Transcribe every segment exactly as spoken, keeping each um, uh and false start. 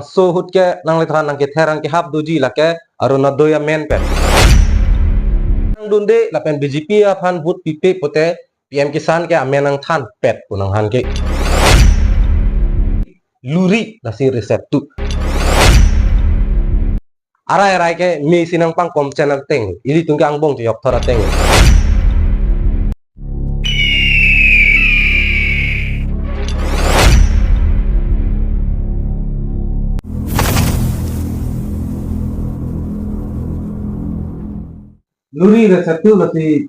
So ahut ke nangliphan nangkether nangkehap doji lake Orunodoi amen pen. Nangdunde lapen B J P aphan vote pipe pute P M Kisan ke amen nangthanpet pu nangphan ke. Luri lasi reset tu. Arai arai ke mesi nangpangkom channel ateng. Ilitum ke angbong cheyok thor ateng. Luri reset tu lasi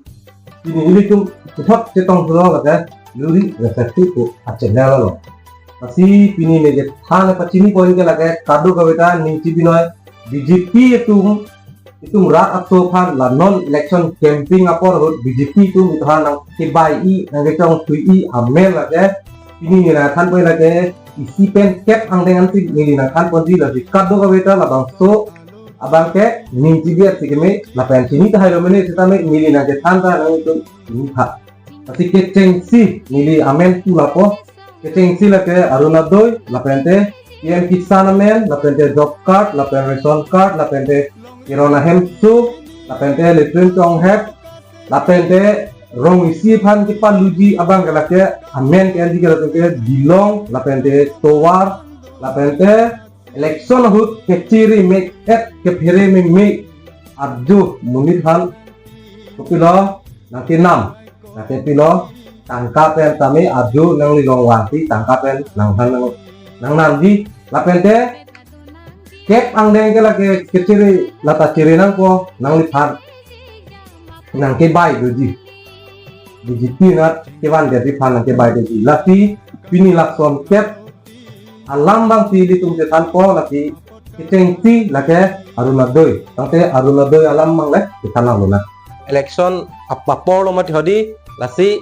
pini ilitum puthot chetong pulo lake luri reset tu pu achennel lo. Lasi pini ne kethan pachini pon ke lake kadokave ta ning chibinoi B J P atum, itum rat atum aphan la non election campaign apor ahut B J P atum iphan nangkebai-i nangkechongthui-i amen lake pini ne nangthan pon lake isi pen kep angdeng ansi neli nangthan ponji lasi kadokave ta labangso abang ke ning chibi-et si keme lapen chini tahai lo mene sitame neli nangkethan ta nangtum chini tha. Lasi kechengsi neli amen pu lapu, kechengsi lake Orunodoi lapente P M Kisan amen lapente job card lapen ration card lapente kiron ahemso lapente latrine chonghep lapente rong isi aphan kepaluji abang ke lake amen ke-enji ke lapente bilong lapente tovar lapente election ahut kechiri me-et kephere meme arju monit aphan kopilo nangkenam nangkepilo tangka pen tame arju nangli longwang si tangka pen nangphan nang nangnamji lapente kep angdeng ke lake kechiri lata chiri nangpo nangliphan nangkebai doji. B J P nat kevan jadi aphan nangkebai doji. Lasi pini lason kep alam abang si ilitum chethanpo lasi kechengsi lake Orunodoi. Tangte Orunodoi alam abang le chethan lang lo na. Election ap- apor lo mati hodi lasi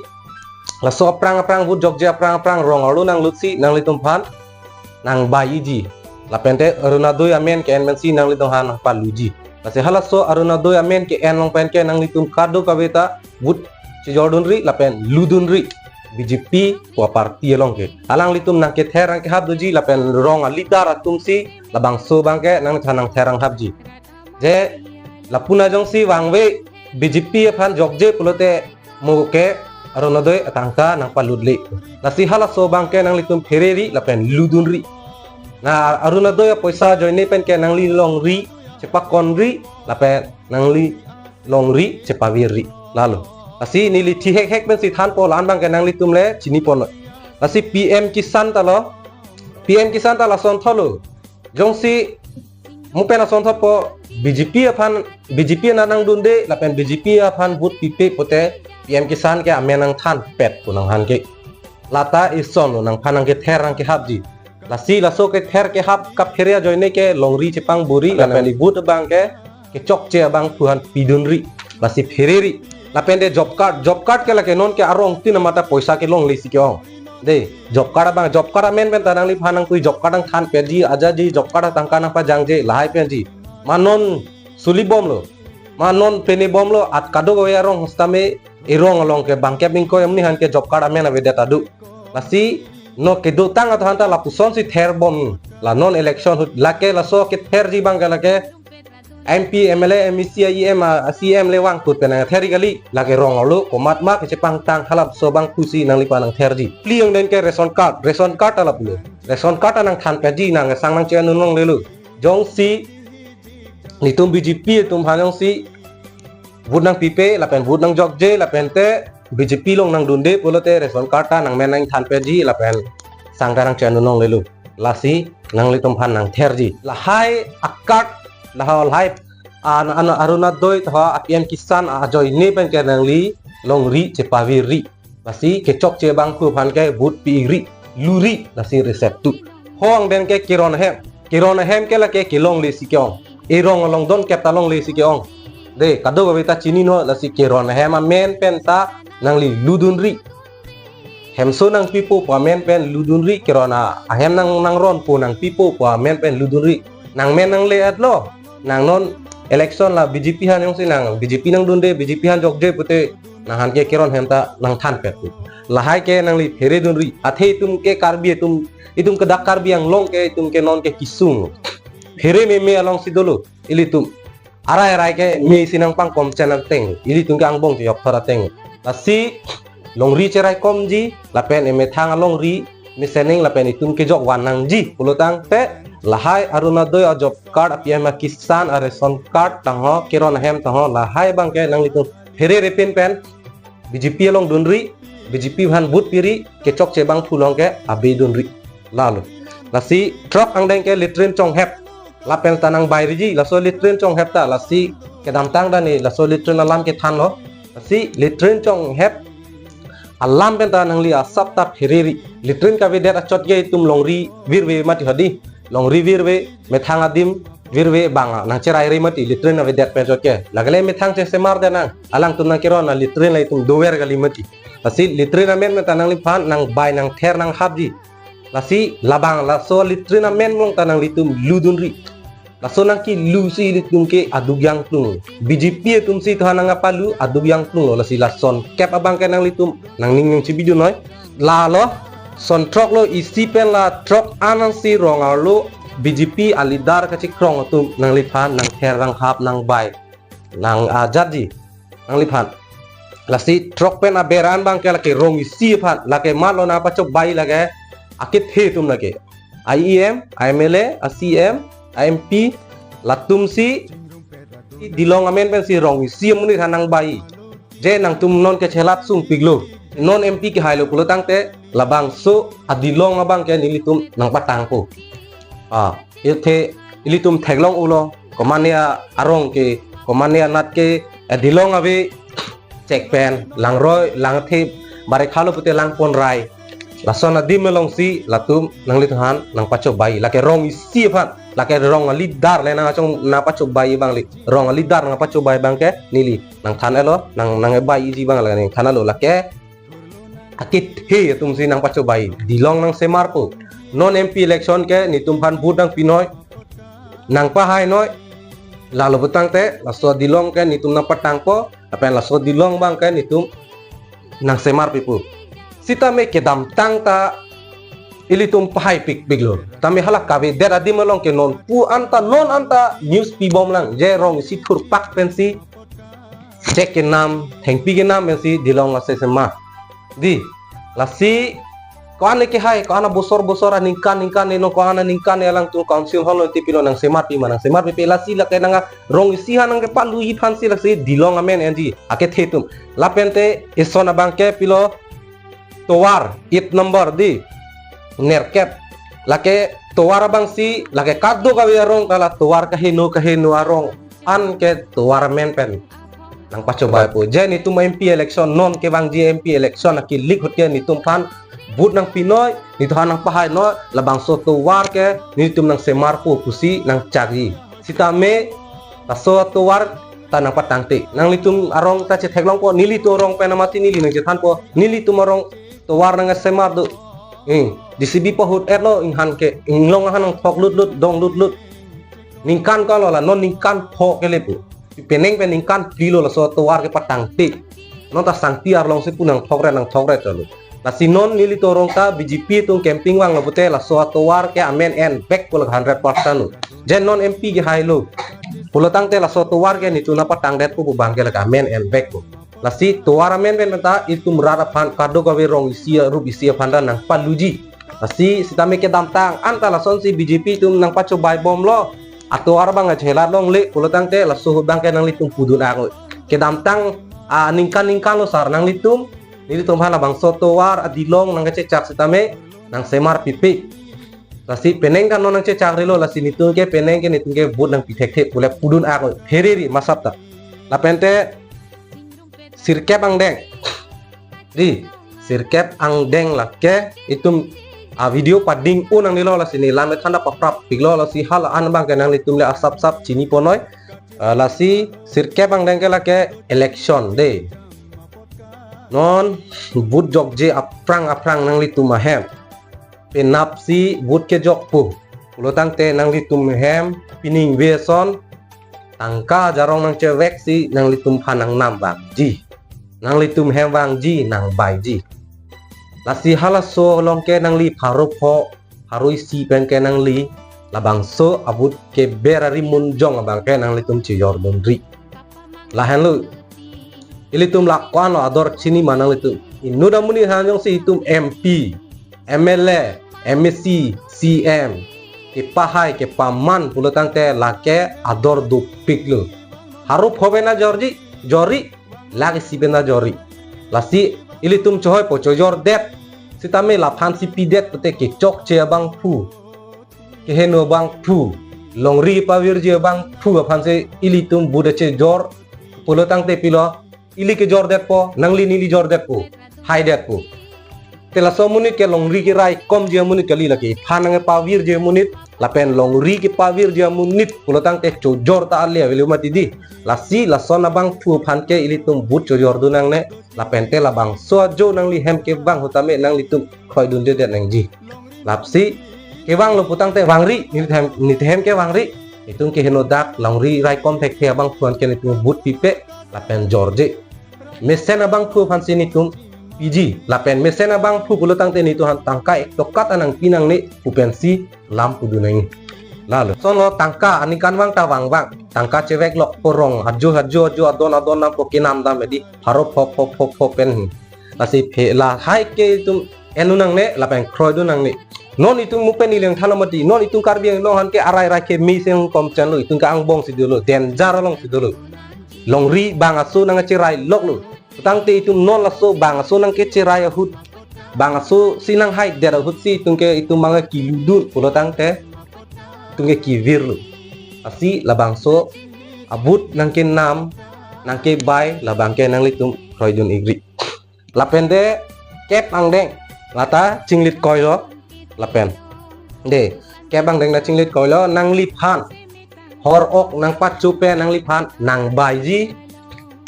laso aphrang aphrang vote jokje aphrang aphrang rong arlo nanglutsi nanglitum aphan nangbai-iji. Lapente Orunodoi amen ke-en pensi nanglitum aphan nangpaluji. Lasi halaso Orunodoi amen ke-en along pen ke nanglitum kadokave ta vote chejordunri lapen ludunri B J P pu aparty along ke. Alanglitum nangkether nangkehap doji lapen rong a-leader atum si labangso abang ke nangthan nangther nanghapji. Je lapu na jongsi vangve B J P aphan jokje pulote mo ke Orunodoi atangka nangpalutle. Lasi halaso abang ke nanglitum phereri lapen ludunri. Na Orunodoi apoisa ajoine pen ke nangli longri chepakonri lapen nangli longri chepavirri. Lalo. Lasi neli thihek hek pensi thanpo la-an abang ke nanglitum le chini pon. Lasi P M Kisan ta lo. P M Kisan ta lason tholo. Jongsi mo pen ason thotpo B J P aphan B J P nat nangdunde lapen B J P aphan vote pipe pute P M Kisan ke amen nangthanpet pu nangphan ke. Lata ison lo nangphan nangkether nangkehapji. Lasi laso kether kehap kaphere ajoine ke longri chepangburi lapen i vote abang ke kechokche abangphu aphan pidunri. Lasi phereri. Lapente job card, job card ke lake non ke arong tin amata poisa kelongle si ke-ong. De, job card abang, job card amen pen ta nangliphan nangpui job card nangthanpetji, ajaji job card atangka nangpajangje, lahai penji. Ma non suli bomlo. Ma non pene bomlo, at kadokave arong sitame, erong along ke bangkep ingkoi amni aphan ke job card amen avedet adu. Lasi, non kedotang atum aphanta lapuson si therbom. La non election ahut, lake laso ketherji abang ke lake, M P, M L A, M E C, E M, ah, C M le vangtut pen nangther kali. Lake rong arlo komat ma kechepangtang halabangso abangphu si nangliphan nangtherji. Pli angdeng ke ration card, ration card ta lapulo. Ration card ta nangthanpetji nang sang nangche-en un longlelo. Jongsi nelitum B J P atum aphan jongsi vote nangpipe lapen vote nangjokje lapente B J P along nangdunde pulote ration card ta nangmen nangthanpetji lapen sang ta nangche-en un longlelo. Lasi nanglitum aphan nangtherji. Lahai a-card, lahai, lahai an, an Orunodoi tho a-P M Kisan ajoine pen ke nangli longri chepavirri. Lasi kechokche abangphu aphan ke vote piri, luri, lasi reset tu. Ho angdeng ke kiron ahem. Kiron ahem ke lake kelongle si ke-ong. Erong along donkep ta longle si ke-ong. De, kadokave ta chininon lasi kiron ahem amen pen ta nangli ludunri. Hemso nangpipo pu amen pen ludunri, kiron a-, ahem nang nangronpo nangpipo pu amen pen ludunri. Nangmen nangle-etlo. Nang non election la B J P aphan jongsi nang B J P nangdunde, B J P aphan jokje pute Nangphan ke Kiron ahem ta nangthan pet. Lahai ke nangli phere dunri. Athe itum ke Karbi, itum, itum ke dak Karbi Anglong ke, itum ke non ke kesung. Phere meme alongsi dolo ilitum. Arai arai ke mesi nangpangkom channel ateng. Ilitum ke angbong chejok thor ateng. Lasi longri cheraikomji, lapen emethang alongri meseneng lapen itum kejok van nangji pulotangte, lahai Orunodoi a-job card, a-P M Kisan a-ration card tangho, Kiron ahem tangho, lahai abangke nanglitum phere repin pen B J P along dunri, B J P aphan vote piri, kechokche abang pulong ke abe dunri. Lalo. Lasi throk angdeng ke latrine chonghep. Lapen ta nangbairiji, laso latrine chonghep ta, lasi kedamtang ta ne, laso latrine alam kethanlo. Lasi latrine chonghep alam pen ta nangli asap ta phereri. Latrine kavedet achot ke itum longri virve mati hadi. Longri virve, methang adim virve abang nangcherairi mati latrine avedet pen achot ke. Lake le methang chesemar de nang. Alangtum nang Kiron a-latrine la itum dover kali mati. Lasi latrine amen pen ta nangliphan nangbai nangther nanghapji. Lasi labang laso latrine amen along ta nanglitum lu dunri. Laso nangkelusi ilitum ke aduk jangplung. B J P atumsi tha nangpalu aduk jangplunglo, lasi lason kep abangke nanglitum nangning nangchibidun noi. Lalo son throk lo isi pen la throk ansi rong arlo B J P a-leader kachekrong atum nangliphan nangther nanghap nangbai nang ajatji nangliphan. Lasi throk pen aber an abangke lake rong isi aphan, lake malo nangpachobei lake akethe atum lake. A E M, a M L A, a C M, a M P, latumsi Dilong amen pensi rong isi amonit aphan nangbai. Je nangtum non ke chelat sungpiklo. Non M P kehailo pulotangte labangso a-Dilong abangke nelitum nangpatangpo. Ah, ithe ilitum theklong ulo, komatne arong ke, komatne anat ke, eh, Dilong ave chek pen, langroi, langthe, bare khalo pute langponrai. Lason adim alongsi, latum, nangliphan, nangpachobei. Lake rong isi aphan, lake rong a-leader le nangchong, nangpachobei abang le. Rong a-leader nangpachobei abangke, neli. Nangthan elo, nang, nangbaiji abang le, nangthan elo, lake akethe atumsi nangpachobei. Dilong nangsemarpo. Non M P election ke netum aphan vote nangpi noi. Nangpahai noi. Lalo pulotangte, laso Dilong ke netum nangpatangpo. Lapen laso Dilong abangke netum nangsemarpipo. Sitame kedamtang ta ilitum pahaipikpiklo. Tame hala kavedet adim along ke nonpu anta non anta news pibomlang. Je rong isi thurpak pensi chek kenam, thengpi kenam pensi Dilong ase sema. Dei, lasi, ko-an kehai, ko-an bosor bosor aningkan ningkan ne no, ko-an aningkan ne alangtum council hall lo tipilo nangsemarpi ma nangsemarpipe, lasi lake nang rong isi aphan nangkepaluji aphansi lasi Dilong amen enji akethe atum. Lapente ison abangke pilo tovar, eight number dei. Nerkep. Lake tovar abangsi, lake kadokave arong ta la tovar kaheno kaheno arong an ke tovar amen pen nangpachobeipo. Je netum M P election non kevangji M P election akilik ahut ke netum aphan vote nangpi noi, netum aphan nangpahai noi, labangso tovar ke netum nangsemarpo pusi nangchakji. Sitame laso tovar ta nangpatangte. Nanglitum arong ta chetheklongpo, nelitum arong pen mati neli nangchethanpo. Nelitum arong tovar nangsemar do. Hmm. J C B pahut etlo, inghan ke, inglong aphan nangthok lutlut, dong lutlut. Ningkan kalo la, non ningkan pho kelepo. Penang pen ningkan phli lo laso tovar kepatangte. Non ta sangti arlongsi pu nangthokret, nangthokret chalo. Lasi non nelitum arong ta B J P atum campaign vanglo pute laso tovar ke amen envekpo la hundred percent lo. Je non M P kehailo. Pulotangte laso tovar ke netum nangpatangdetpo pu abangke la amen envekpo. Lasi tovar amen pen ta itum rat aphan kadokave rong isi rup isi aphan ta nangpaluji. Lasi sitame kedamtang anta lasonsi B J P atum nangpachobeibomlo. Atovar abang achelat longle pulotangte laso ahut abangke nanglitum pudun ako. Kedamtang aningkan ningkan lo sar nanglitum, nelitum aphan labangso tovar a-Dilong nangkachechak sitame nangsemarpipe. Lasi penang kan non nangchechakrilo, lasi netum ke penang ke netum ke vote nangpi thekthe pu le pudun ako. Phereri masap ta. Lapente sirkep angdeng. Dei, sirkep angdeng lake itum a-video pading un nangnelo, lasi ne lam ethan ta paprap piklo, lasi hala an abangke nanglitum le asapsap chinipo noi. Ah, lasi sirkep angdeng ke lake election dei. Non vote jokje aphrang aphrang nanglitum ahem. Penapsi vote kejokpo. Pulotangte nanglitum ahem pining ve ason tangka jarong nangcheveksi nanglitum aphan nangnam vangji. nanglitum hem vangji, nangbaiji. Lasi halaso along ke nangli pharo pho, pharo isi pen ke nangli labangso a-vote keber ari munjong abang ke nanglitum chejordunri. Lahenlo, ilitum la ko-an lo ador chini ma nanglitum? Inut amonit aphan jongsi itum M P, M L A, M A C, C M kepahai kepaman pulo tangte lake ador dopiklo. Pharo pho pen ta jorji, jorri, lake isi pen ta jorri. Lasi ilitum chohoi po, chojordet sitame laphan si pidet pute kechokche abangphu, keheno abangphu, longri pavirji abangphu aphan si ilitum vote chejor pulo tangte pilo, ili kejordetpo, nangli neli jordetpo, haidetpo. Te laso amonit ke longri keraikomji amonit kali, lake iphan nangkepavirji amonit, lapen longri kepavirji amonit pulo tangte chojor ta ale avelo mati di. Lasi lason abangphu aphan ke ilitum vote chojordun nangne, lapen te labangso ajo nangli hem kevang ahut tame nanglitum kroidundedet nangji. Lasi kevanglo pu tangte vangri, neli hem, neli hem ke vangri. Itum keheno dak longri raikom thekthe abangphu aphan ke nelitum vote pipe lapen jorje. Mesen abangphu aphan si nelitum piji, lapen mesen abangphu pulo tangte nelitum aphan tangka ek toka ta nangpi nangne pu pensi lam pudun nangji. Lalo sonlo tangka aningkanvang ta vangvang, tangka cheveklokpo, rong ajo ajo ajo adon adon dampo, kenam dam edi, pharo pho pho pho pho pen. Lasi phe lahai ke itum en-un nangne lapen kroidun nangne. Non itum mu pen neli nangthanlo mati, non itum Karbi Anglong aphan ke arai rai ke mesen kom chenlo, itum ke angbong si dolo, danger along si dolo. Longri bang aso nangkecherailoklo. Tangte itum non laso bang aso nangkecherai ahut, bang aso si nanghaidet ahut si itum ke, itum abang ke kiludun pulo tangte itum ke kivirlo. Lasi labangso a-vote nangkenam, nangkebai, labang ke nanglitum kroidun ikri. Lapen te kep angdeng lata chinglit koilo, lapen te kep angdeng ta chinglit koilo, nangliphan hor ok nangpacho pen nangliphan nangbaiji,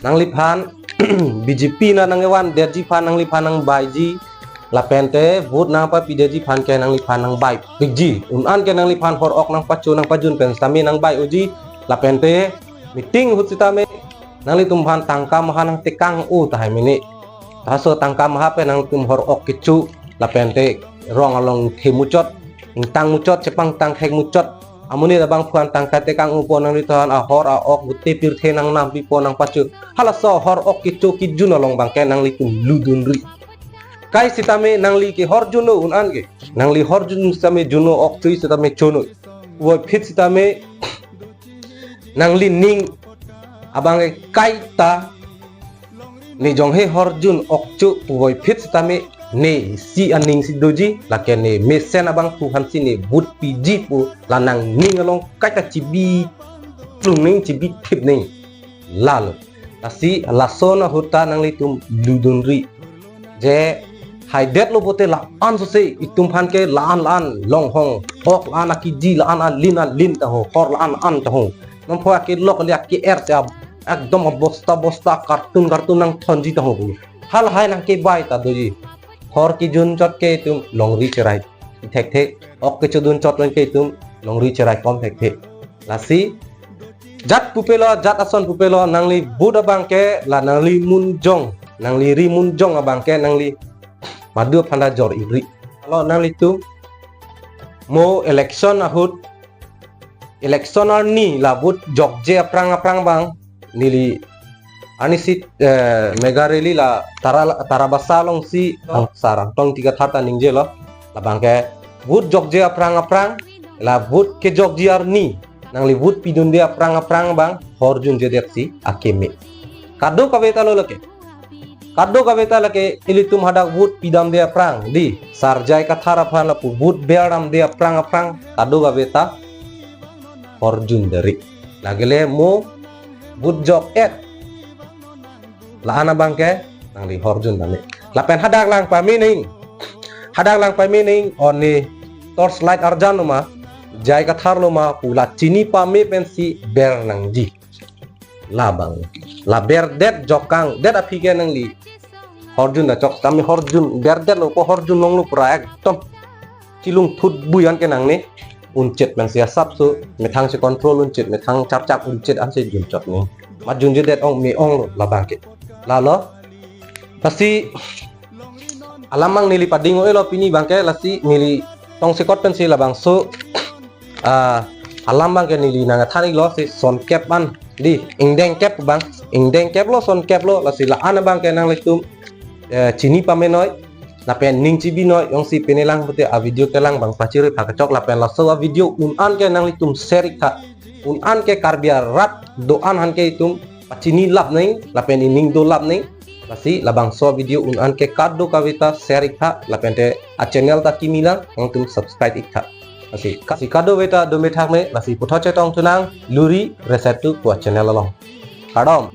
nangliphan B J P na nangkevandetji aphan nangliphan nangbaiji, lapen te vote nangpapidetji aphan ke nangliphan nangbaipikji. Un-an ke nangliphan hor ok nangpacho nangpajun pen sitame nangbai-oji, lapen te meeting ahut sitame nanglitum aphan tangka maha nangtekang-o tahai mene. Laso tangka maha pen nangtum hor ok kecho, lapen te rong along the muchot, ingtang muchot, chepangtang thek muchot. Amonit abangphu aphan tangka tekang-opo, nanglitum aphan ahor a-ok vote pirthe nangnampipo nangpacho. Halaso hor ok kecho kejun along abang ke nanglitum ludunri. Kai sitame nangli kehorjunlo un-an ke, nangli horjun sitame junlo, ok cho sitame chonoi. Puvoiphit sitame nanglining abang ke kaita, ne jonghe horjun ok cho puvoiphit sitame ne isi aning si doji, lake ne mesen abangphu aphan si ne vote piji pu la nangning along kaita chibi plung nangji, chibi thip nangji. Lalo. Lasi lason ahut ta nanglitum ludunri. Je haidetlo pute la-an sose itum aphan ke la-an la-an longhong, ok la-an akiji, la-an alin alin ta ho, hor la-an an ta ho. Non pho akelok le ake-er se ab-, ekdom abosta bosta, kartun kartun nangthonji ta ho. Halahai nangkebai ta doji. Hor kejun chot ke itum longri cherai thekthe, ok kechodun chot pen ke itum longri cheraikom thekthe. Lasi jat pupelo, jat ason pupelo, nangli vote abang ke la nangli munjong, nangli ri munjong abang ke nangli madu aphan ta jor-ikri. Alo nanglitum mo election ahut, election arni la vote jokje aphrang aphrang abang, neli arnisi, eh, mega rally la Tara, Tarabasa alongsi, oh, Sarangtong Ingti Kathar ta ningjelo. Labang ke vote jokje aphrang aphrang, la vote kejokji arni nangli vote pidunde aphrang aphrang abang horjunjedet si akeme. Kadokave ta lo lake. Kadokave ta lake, ilitum hadak vote pidamde aphrang di, Sar J I Kathar aphan lapu vote berdamde aphrang aphrang kadokave ta horjundedet. Lagile mo vote jok-et, la-an abang ke nangli horjun dame. Lapen hadak lang pame nangji, hadak lang pame nangji, o ne torch light arjan lo ma, J I Kathar lo ma pu la chini pame pensi ber nangji. Labang, la berdet jokangdet aphi ke nangli horjun ta chok, tame horjun berdetlo pu, horjun longlo pura ekdom chilung thut buyan ke nangne, unchet pensi asapso, methang si control unchet, methang chapchap unchet ansi junchot ne. Mat junjedet ong me-onglo labang ke. Lalo, Lasi alam abang neli pading-o-elo pini abangke, lasi neli tongsekot pensi labangso, ah, alam abangke neli nangthan-iklo, si sonkep an dei, ingdeng kep abang, ingdeng kep lo, sonkep lo, lasi la-an abangke nanglitum, eh, chini pamenoi, lapen ning chibinoi, jongsi penelang pute a-video kelang abang pachirui phakachok, lapen laso a-video un-an ke nanglitum share-iktha, un-an ke Karbi arat do-an aphan ke itum pachini lap nang, lapen ining do lap nang. Lasi labangso video un-an ke kadokaveta share-iktha, lapente a-channel ta kimi lang, nangtum subscribe-iktha. Lasi ka-, si kadokaveta do methak me, lasi puthot chetongthu nang, luri reset tu pu a-channel along. Kardom.